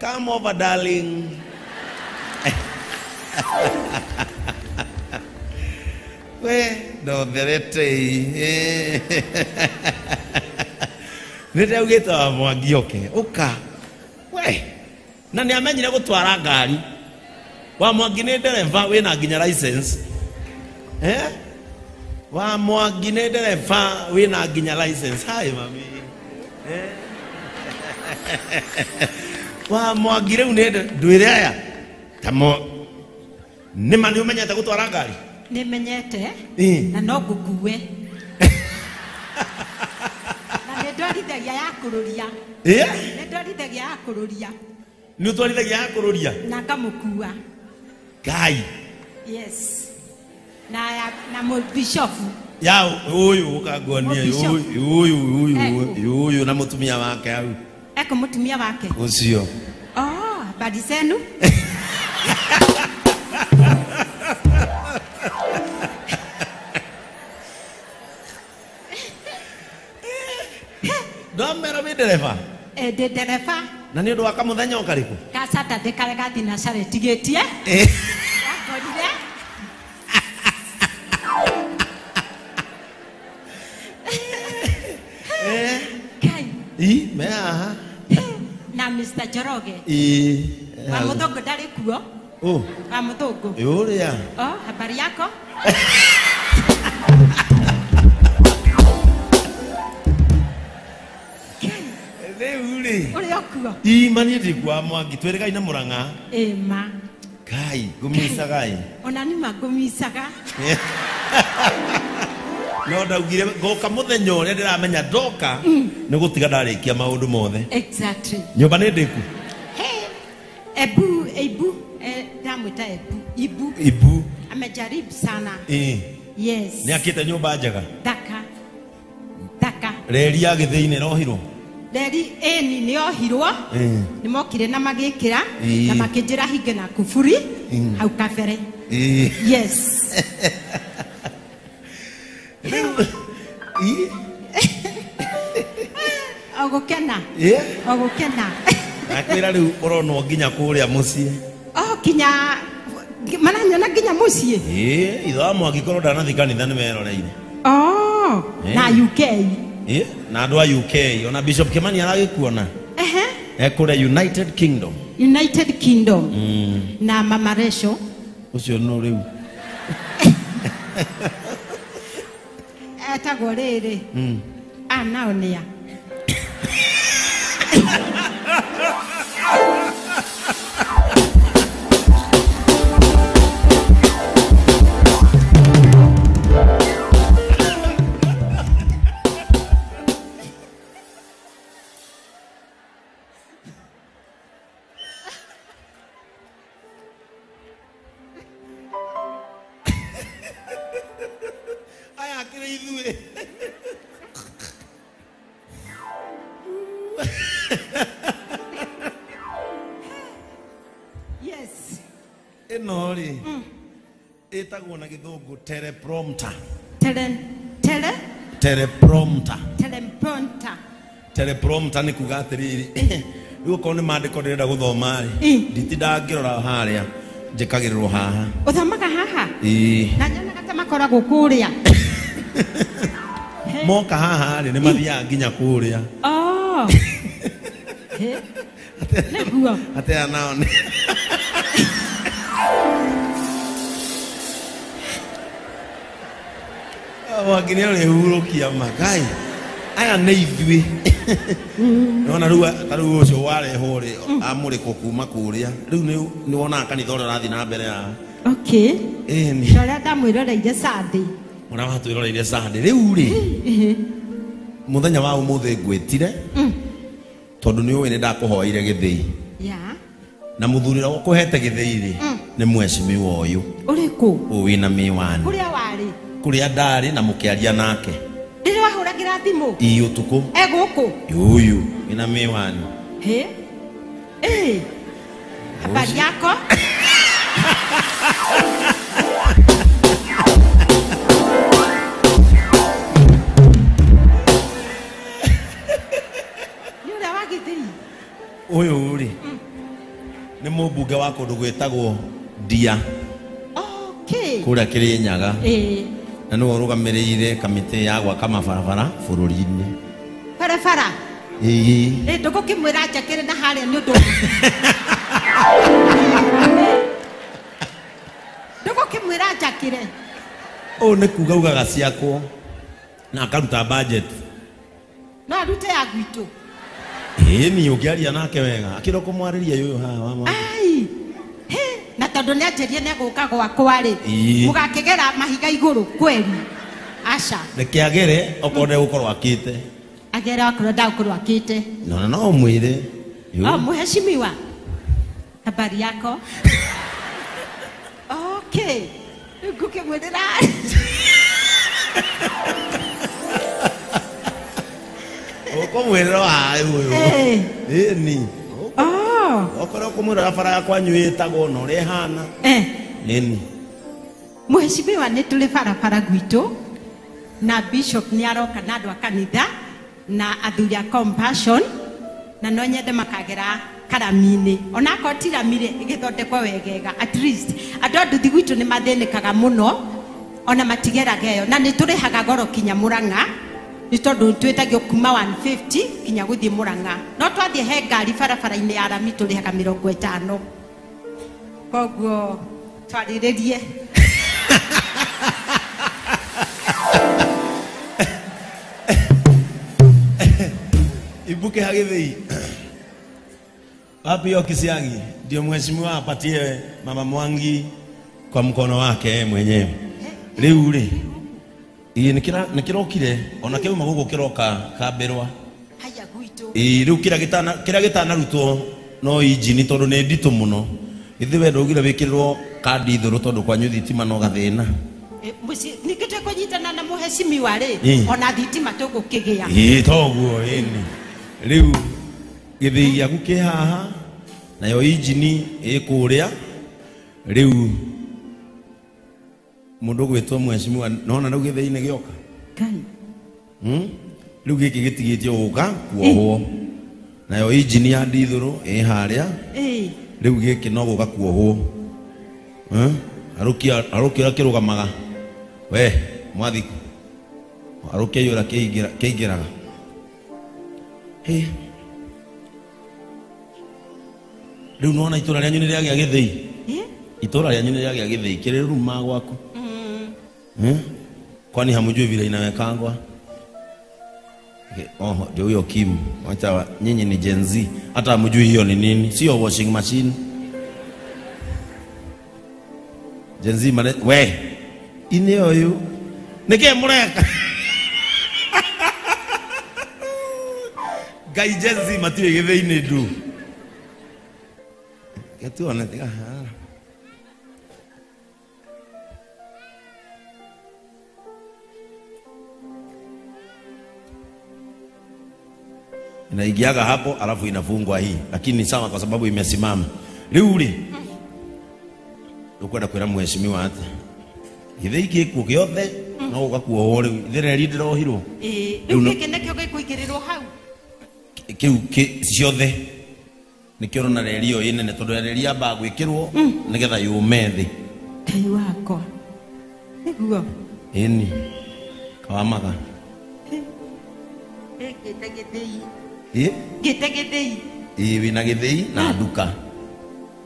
Come over darling. We ndotherete nä ndaugä te wa Mwangi oke å we na nä amenyire gå twara ngari wa Mwangi nä ndereba wä na nginya license eh? Wa Mwangi nä ndereba wä na nginya license. Hi mami eh? Wa Mwangi rä u nä ndwä re aya tamo nä ma nä å menyete gå twara ngari? Nä menyete na no ngũkue na nä ndwarithagia ya kũrũria. Nä ndwarithagia ya kũrũria. Nä ũtwarithagia ya kũrũria na ngamũkua. Ngai. Yes. Na mũbishofu ya ũyũ ũkanguonia ũyũ na mũtumia wake hau. Eko mũtumia wake ũcio. Oh, habari zenu. Ndamera wĩ ndereba? Ndĩ ndereba. Na nĩ ũndũ wa kamũthenya o karĩkũ? Ka Saturday karĩa ga thinacara ĩtigĩtie. Ngorire. Kai. I me haha. Na Mr. Njoroge. Ĩ. Wa mũthũngũ ndarĩ kuo. Oh. Wa mũthũngũ. Ũrĩa. Oh, habari yako? Ũrĩa ũkuo? Ĩ ma niĩ ndikuaga Mwangi twĩrĩgaine na Mũrang'a. Ĩ ma. Ngai ngũmicaga ĩ. Ona nĩ ma ngũmicaga. No ndaugire ngoka mũthenya ũrĩa ndĩramenya ndoka nĩ gũtiga ndarĩkia maũndũ mothe. Exactly. Nyũmba nĩ ndĩku? Ebu Ebu ndamwĩta Ebu Ibu. Ibu. Amejaribu sana. Ĩ. Yes. Nĩ akĩte nyũmba njega? Thaka. Thaka. Reri ya gĩthĩinĩ ĩrohirwo? Reri ĩni nĩ yohirwo. Nĩ mokire na magĩkĩra na makĩnjĩra hinge na kuburi hau kabere. Yes. Ogũkena. Ogũkena. Akwĩra rĩu ũronwo nginya kũrĩa mũciĩ. Oh, kinya maranyona nginya mũciĩ? Ĩ, ithe wa Mwangi korwo ndanathiĩ kanitha nĩ meroreire. Oh, na UK. Ĩ, na andũ a UK ona Bishop Kimani aragĩkuona. Ehe. Ekũrĩa United Kingdom. United Kingdom. Na Mama Resho. Ũcio nũ rĩu? Etagwo rĩrĩ. Ah, nao nĩa. Aya akĩrĩ ithuĩ. Yes. Ĩno rĩ ĩtagwo na gĩthũngũ teleprompter. Tele tele teleprompter. Teleprompter. Teleprompter nĩ kuga atĩrĩrĩ rĩu okorwo nĩ maandĩko ndĩrenda gũthoma rĩ nditindaga ngĩrora harĩa njĩkagĩrĩrwo haha. Ũthomaga haha? Ĩ. Na nyonaga ta makoragwo kũrĩa. Moka haha rĩ nĩ mathiaga nginya kũrĩa. Oh. Nĩguo. Atĩa nao nĩ Mwangi nĩ ũrĩhurũkia ma Ngai. Aya nĩ ithuĩ. Nĩwona rĩu ta rĩu ũcio warehwo rĩ amũrĩkwo kuma kũrĩa. Rĩu nĩ wonaga kanitha ũrĩa ũrathiĩ na mbere haha. Okay. Ĩni. Ũrĩa ndamwĩroreire Sunday. Ũrĩa watwĩroreire Sunday. Rĩu rĩ mũthenya wa ũmũthĩ ngwĩtire tondũ nĩ ũĩ nĩ ndakũhoeire gĩthĩi. Yeah. Na mũthuri ũrĩa ũkũhete gĩthĩi rĩ nĩ mheshimiwa ũyũ. Ũrĩkũ? Ũyũ wĩna mĩwani. Kũrĩa warĩ? Kũrĩa ndarĩ na mũkĩaria nake. Rĩrĩa wahũragĩra thimũ? Ĩ ũtukũ. E gũkũ? Ũyũ wĩna mĩwani. Hĩ? Ĩ. Habari yako? Nĩ ũrĩa wa gĩthĩi? Ũyũ rĩ Nĩ mũmbunge wa kũndũ gwĩtagwo Ndia. Okay. Kũrĩa Kĩrĩnyaga. Na nĩwe ũrũgamĩrĩire kamĩtĩ ya gwaka mabarabara bũrũri-inĩ. Barabara? Ĩĩ. Ndũgũkĩmwĩra njakĩre na harĩa nĩ ũndũ. Ndũgũkĩmwĩra njakĩre. Ũũ nĩ kuga ugaga ciakwo na akaruta budget. No arute ya gwitũ. Ĩĩ ni ũngĩaria nake wega. Akĩra kũmwarĩria ũyũ haha wa mwana. Ai. He, na tondũ nĩ anjĩrie nĩ egũka gwakwa rĩ. Mũgakĩgera mahiga igũrũ kweri. Aca. Reke agere okorwo ndegũkorwo akĩte. Agere okorwo ndagũkorwo akĩte. No no mwĩre. Oh, mheshimiwa. Habari yako? Okay. Ngũkĩmwĩrĩra. Ũkũmwĩrĩra haha ũyũ. Ĩni. Oh. Okorwo kũmwĩrĩra bara ya kwanyu ĩtagwo na ũrĩa ĩhana. Ĩni. Mheshimiwa nĩ tũrĩ barabara gwitũ na bishop nĩ aroka na andũ a kanitha na athuri a Compassion na no nyende makagera karami-inĩ. Onakorwo ti rami rĩ, ĩgĩthondekwo wegega. At least andũ a nduthi gwitũ nĩ mathĩnĩkaga mũno ona matigeraga ĩyo na nĩ tũrĩhaga goro kinya Mũrang'a nĩ tondũ twĩtagio kuma 150 kinya gũthiĩ Mũrang'a. No twathiĩ he ngari barabara-inĩ ya rami tũrĩhaga 50. Koguo twarĩrĩrie. Ibuke hagithii. Wapi hiyo kisiagi? Ndio mheshimiwa apatie Mama Mwangi kwa mkono wake mwenyewe. Rĩu rĩ, ĩĩ nĩ kĩrokire ona kĩauma gũkũ kĩroka kambĩrwa. Haya gwitũ. Ĩĩ rĩu kĩrĩa gĩtanarutwo no injini tondũ nĩ nditũ mũno. Githĩ we ndũgire wĩkĩrĩrwo kandi ithũrũ tondũ kwanyu thitima no gathĩna. Ningĩ twĩkũnyitana na mheshimiwa rĩ, ona thitima tũgũkĩgĩa. Ĩĩ toguo ĩni. Rĩu gĩthĩi gĩaku kĩ haha nayo injini ĩ kũrĩa. Rĩu mũndũ ũgwĩtwo mheshimiwa nona rĩu gĩthĩi-inĩ gĩoka. Ngai. Rĩu gĩkĩ gĩtigĩtio gũka kuohwo. Nayo injini ya ndithũrũ ĩ harĩa. Rĩu gĩkĩ no gũka kuohwo. Arũkia ũrĩa kĩrũgamaga. We mwathiku. Arũkia ũrĩa kĩingĩraga. Hĩ. Rĩu nĩwona itũra rĩanyu nĩ rĩagĩa gĩthĩi. Itũra rĩanyu nĩ rĩagĩa gĩthĩi kĩrĩ ruma gwaku. Kwani hamjui vile inawekangwa? Oh, ndio huyo Kim. Wacha nyinyi ni Gen Z. Hata hamjui hiyo ni nini. Sio washing machine. Gen Z mare we. Ine oyu. Nike mureka. Ngai Gen Z matiũĩ gĩthĩi-inĩ ndu. Getuone tiga. Inaingiaga hapo alafu inafungwa hii, lakini sawa kwa sababu imesimama. Rĩu rĩ ukwenda kwĩra mheshimiwa atĩ gĩthĩi gĩkuo gĩothe no gũka kuohwo rĩu ithe reri ndĩrohirwo. Ĩĩ rĩu gĩkĩ nĩkĩo gĩkũigĩrĩrwo hau kĩu ciothe nĩkĩo ũrona reri ĩyo ĩ nene tondũ reri yambaga gwĩkĩrwo nĩgetha yũme thĩ. Ngai wakwa nĩguo. Ĩni kawamaga. Ngĩte gĩthĩi. Ĩ? Ngĩte gĩthĩi. Ĩ wĩna gĩthĩi na nduka.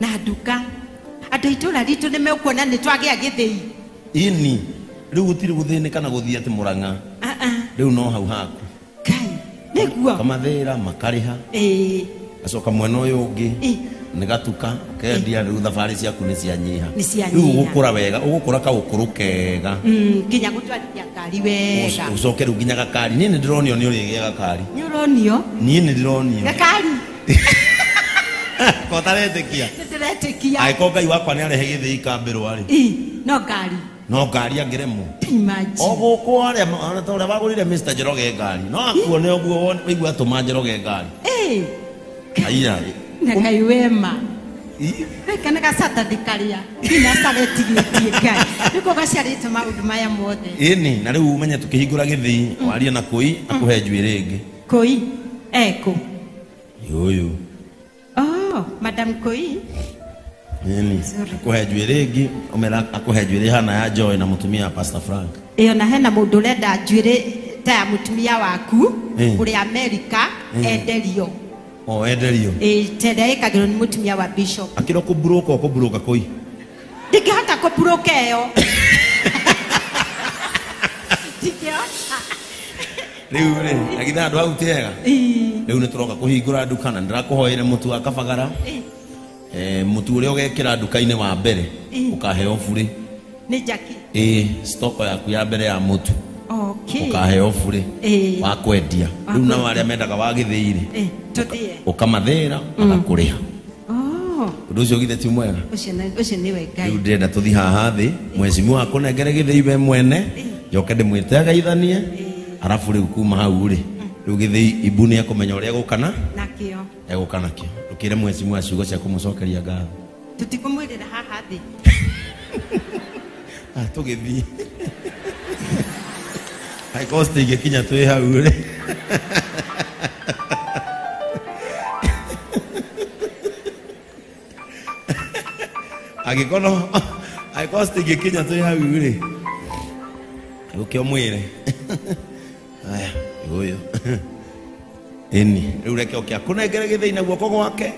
Na nduka. Andũ a itũra ritũ nĩ mekuona nĩ twagĩa gĩthĩi. Ĩni rĩu gũtirĩ gũthĩnĩka na gũthiĩ atĩ Mũrang'a. Rĩu no hau haku. Ngai nĩguo. Kamathĩra makarĩha. Ĩĩ. Acoka mwena ũyũ ũngĩ nĩ gatuka ũkendia rĩu thabarĩ ciaku nĩ cianyiha. Rĩu ũgũkũra wega ũgũkũra kaũkũrũ kega. Nginya gũtwarithia ngari wega. Ũcoke rĩu nginya gakari. Niĩ nĩ ndĩronio nĩ ũrĩgĩa gakari. Nĩ ũronio? Niĩ nĩ ndĩronio. Gakari? Ko ũtaretĩkia? Nĩ ndĩretĩkia. Angĩkorwo Ngai wakwa nĩ arehe gĩthĩi kambĩrwa rĩ. No ngari. No ngari angĩremwo. Imagine. O gũkũ arĩa ta ũrĩa wagũrire Mr. Njoroge ngari. No akuone ũguo waigua atũma Njoroge ngari. Aiya. Na Ngai wema. Gaka nĩ gacatanĩ karĩa nginya caretigĩtie Ngai. Nĩkuo gaciarĩte maũndũ maya mothe. Ĩni na rĩu ũmenye tũkĩhingũra gĩthĩi warie na Kũi akũhe njuĩrĩ ĩngĩ. Kũi ekũ? Ũyũ. Oh. Oh, Madam Koi. Nini? Akuhe njuĩrĩ ĩngĩ, ũmera akuhe njuĩrĩ hana ya Joy na mũtumia wa Pastor Frank. Ĩyo na hena mũndũ ũrenda njuĩrĩ ta ya mũtumia waku ũrĩa America enderio. O enderio. Ĩ ta ĩrĩa ĩkagĩrwo nĩ mũtumia wa Bishop. Akĩrwo kũmburũka ũkũmburũka kũi. Ndingĩhota kũmburũka ĩyo. Ndingĩhota. Rĩu rĩ, na githĩ handũ hau ti hega? Rĩu nĩ tũroka kũhingũra nduka na ndĩrakũhoere mũtu wa kabagara. Mũtu ũrĩa ũgekĩra nduka-inĩ wa mbere ũkaheo burĩ. Nĩ Jackie. Ĩ, stoko yaku ya mbere ya mũtu. Okay. Ũkaheo burĩ wa kwendia. Rĩu nao arĩa mendaga wa gĩthĩi rĩ, tũthĩe. Ũkamathĩĩra magakũrĩha. Oh. Ũndũ ũcio githĩ ti mwega? Ũcio nĩ wega. Rĩu ndĩrenda tũthiĩ haha thĩ, mheshimiwa akũnengere gĩthĩi we mwene, njoke ndĩmwĩte agaithanie. Arabu rĩu kuma hau rĩ, rĩu gĩthĩi ibu nĩ ekũmenya ũrĩa egũka na nakĩo. Egũka nakĩo. Ndũkĩre mheshimiwa ciugo cia kũmũcokeria ngatho. Tũtikũmwĩrĩra haha thĩ. Ah, tũgĩthiĩ. Angĩkorwo citingĩkinya twĩ hau rĩ. Angĩkorwo citingĩkinya twĩ hau rĩ. Ũke ũmwĩre. Aya, ũyũ. Ĩni, rĩu reke oke akũnengere gĩthĩi na guoko gwake.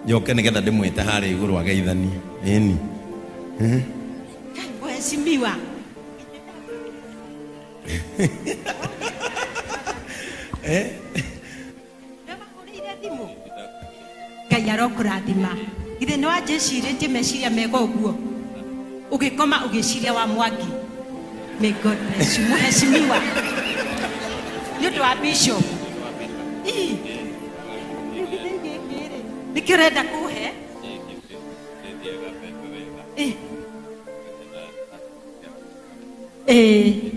Njoke nĩgetha ndĩmwĩte harĩa igũrũ ageithanie. Ĩni. Mheshimiwa. Ndĩwahũrĩire thimũ. Ngai arokũrathima. Githĩ nĩ wanjĩcirĩtie meciria mega ũguo? Ũgĩkoma ũgĩciria wa Mwangi. May God bless you, mheshimiwa. Nĩ ũndũ wa Bishop. Nĩkĩo ũrenda kũhe?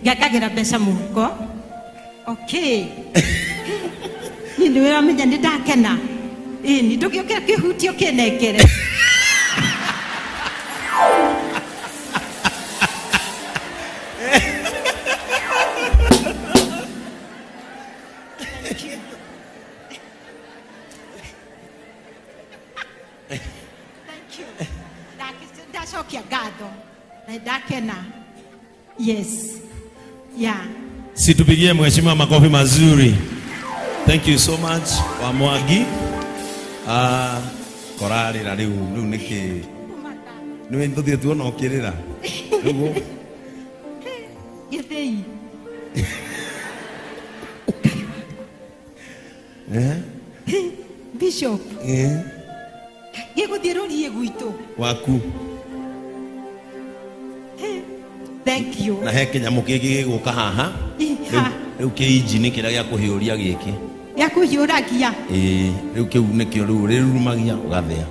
Ngakagĩra mbeca mũhuko. Okay. Niĩ nĩ ũramenya nĩ ndakena. Ĩni ndũgĩũkĩra kĩhutio kĩnengere. Thank you. Ndacokia ngatho na ndakena. Yes. Yeah. Situpigie mheshimiwa makofi mazuri. Thank you so much wa Mwangi. Korarĩra rĩu rĩu nĩkĩ? Nĩ tũthiĩ tuona ũkĩrĩra. Rĩu gĩthĩi. Bishop. Gĩgũthiĩ rũriĩ gwitũ. Waku. Thank you. Na he kĩnyamũ kĩngĩ gĩgũka haha. Rĩu kĩ injini kĩrĩa gĩa kũhiũria gĩkĩ. Gĩa kũhiũragia. Ĩĩ, rĩu kĩu nĩkĩo rĩu rĩrurumagia ũgathĩa.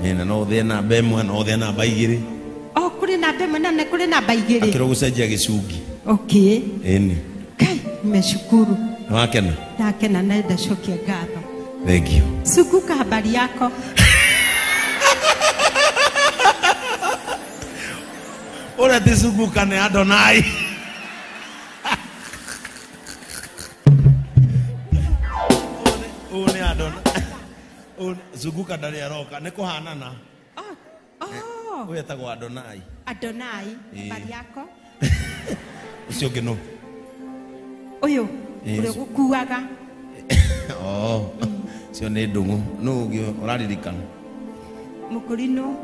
Ĩĩ, na no ũthĩe namba ĩmwe, no ũthĩe namba igĩrĩ. Oh, kũrĩ namba ĩmwe na nĩ kũrĩ namba igĩrĩ. Akĩrwo gũcenjia gĩcungi. Okay. Ĩni. Kai, nimeshukuru. Nĩ wakena? Ndakena na ndacokia ngatho. Thank you. Suguka habari yako. Ũrĩa ti Suguka nĩ Adonai. Ũyũ nĩ Adonai. Suguka ndarĩ aroka, nĩ kũhanana. Ũyũ etagwo Adonai. Adonai, habari yako. Ũcio ũngĩ nũ? Ũyũ, ũrĩa ũgũkuaga. Oh, ũcio nĩ Ndũng'ũ. Nũ ũngĩ ũraririkana? Mũkũrinũ.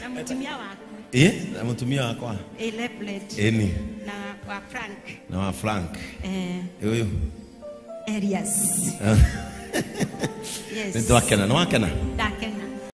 Na mũtumia waku. Ĩ, na mũtumia wakwa. Ĩ, Lebled. Ĩni. Na wa Frank. Na wa Frank. Ũyũ. Elias. Yes. Nĩ twakena, nĩ wakena?